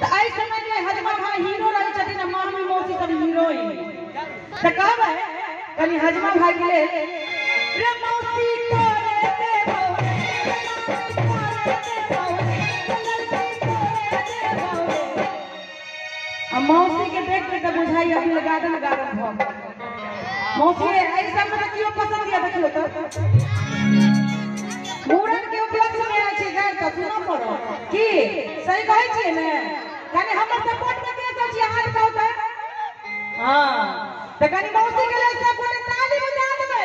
तऽ एहि समय जे हजमा भाई हीरो रहै छथिन आ मामी मौसी सब हीरोइन। तऽ कहबै कनि हजमा भाई के लेल रे मौसी तोरे देबौ रे, मामी तोरे देबौ रे, लड़की तोरे देबौ रे। आ मौसी के देख के तऽ बुझाइया दिल गार्डन गार्डन भऽ गेल। मौसी एहि सबमे तऽ केओ पसंद यऽ देखियौ तऽ मूड़न के उपलक्ष्य में आयल छी गारि तऽ सुनऽ पड़त की सही कहै छियै ने? कनि हमर सपोर्ट में के सब छी हाथ कहू तऽ। हाँ तऽ कनि मौसी के लेल सब गोटे ताली बजा देबै।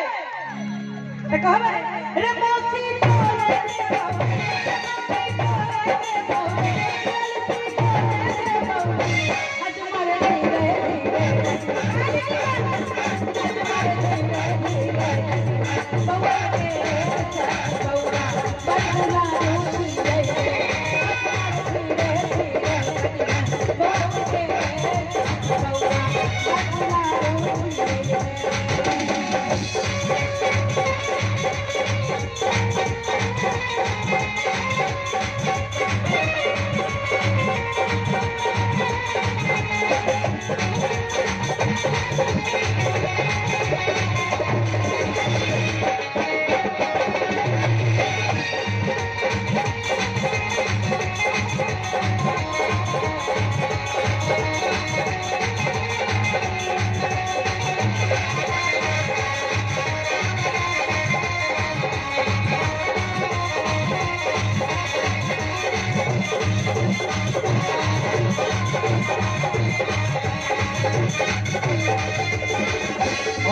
तऽ कहबै रे मौसी तोरे देबौ रे, मामी तोरे देबौ रे, लड़की तोरे देबौ रे, हजमा रे धीरे धीरे, हजमा रे धीरे धीरे, बौआ के बौआ बदला धीरे धीरे धीरे, बौआ के बौआ बदला धीरे।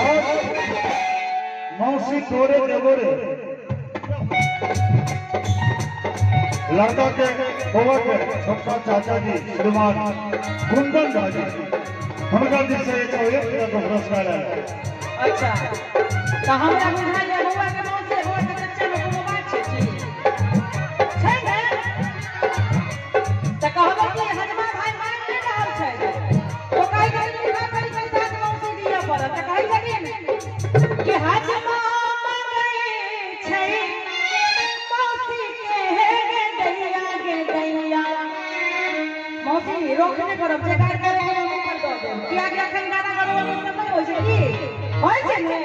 और मौसी तोरे देबो रे लड़का के बउआ के छोटका चाचा जी श्रीमान कुंदन झा जी हुनका दिस से 101 रुपया के पुरस्कार आयल। अच्छा तऽ हमरा बुझाइया बौआ के मौसी बौआ के चचा में कोनो बात छै की छै ने? तऽ कहबै कि हजमा भाई मांगि नहि रहल छै, तो कहै छथिन उठा करी के साथ मौसी दिअ पड़त। तऽ कहै छथिन कि हजमा मांगै छै मौसी के गे दैया गे दैया। मौसी रोक नहि करब, जे गारि करे के मुँह पर दऽ देब, कियाकि अखन गाना गबऽ के समय होइ छै की होइ छै ने?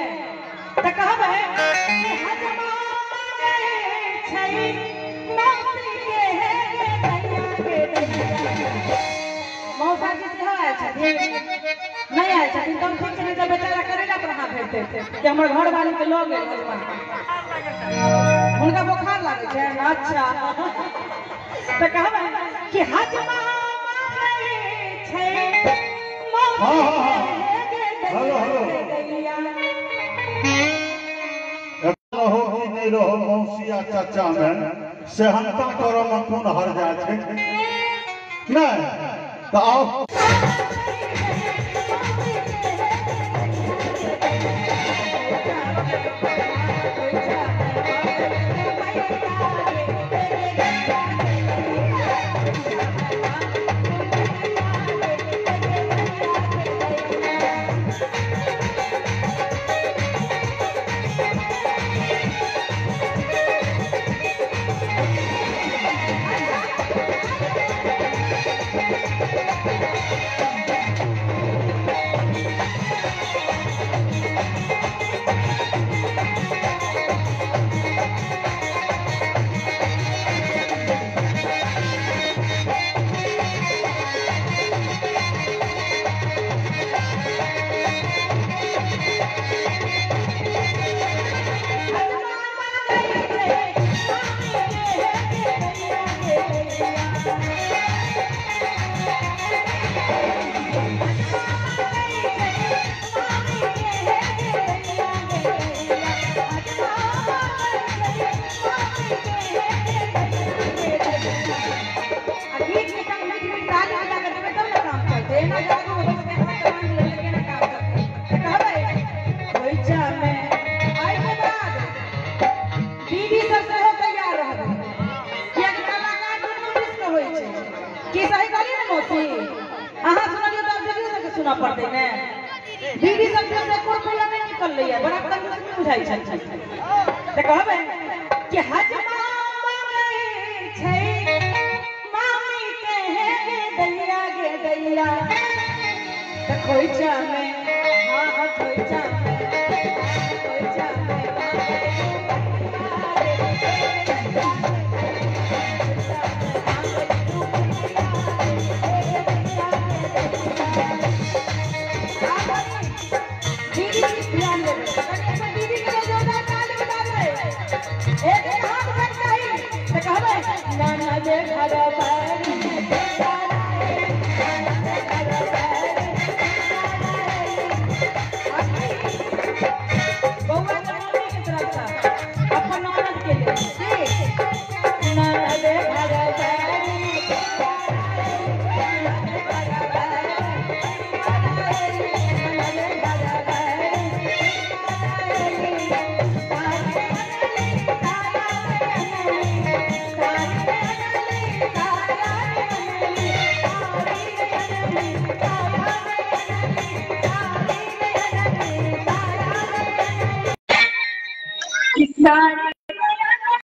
तऽ कहबै कि हजमा मांगै छै मौसी के गे दैया गे दैया। मौसा जी सेहो आयल छथिन? नहि आयल छथिन तब ठीक छै, नहि तऽ बेचारा करैला पर हाथ हेतै कि हमर घरवाली के लऽ गेल हजमा। हुनका बोखार लागै छै। अच्छा तऽ कहबै कि हजमा मांगै छै मौसी हाँ, हाँ, हाँ। के गे हेलो, हेलो। दैया। रहो कि नहीं रहो मौसी आ चाचा में सेहनता करऽ में कोन हर्जा छै? नहीं तऽ आउ दीदी सब सेहो तैयार रहबै, कियाकि कलाकार दुनू दिस के होइ छै। की सही कहलियै ने मौसी? अहाँ सुनलियै तऽ आब दीदियो सबके सुनऽ पड़तै ने। दीदी सब दिस एको रुपैआ नहि निकललैया, बड़ा कंजूस नहि बुझाइ छै। तऽ कहबै कि हजमा मांगै छै मामी के दैया त खोइचा में हां हां खोइचा में खोइचा में दीदी ध्यान देबै कनी अपन दीदी के जोरदार ताली बजा देबै। एक एक हाथ भर चाही त कहबै नाना दे घर पर बउआ के मम्मी के तरफ से अपन ननद के लिए की नाना दे घर पर साड़ी।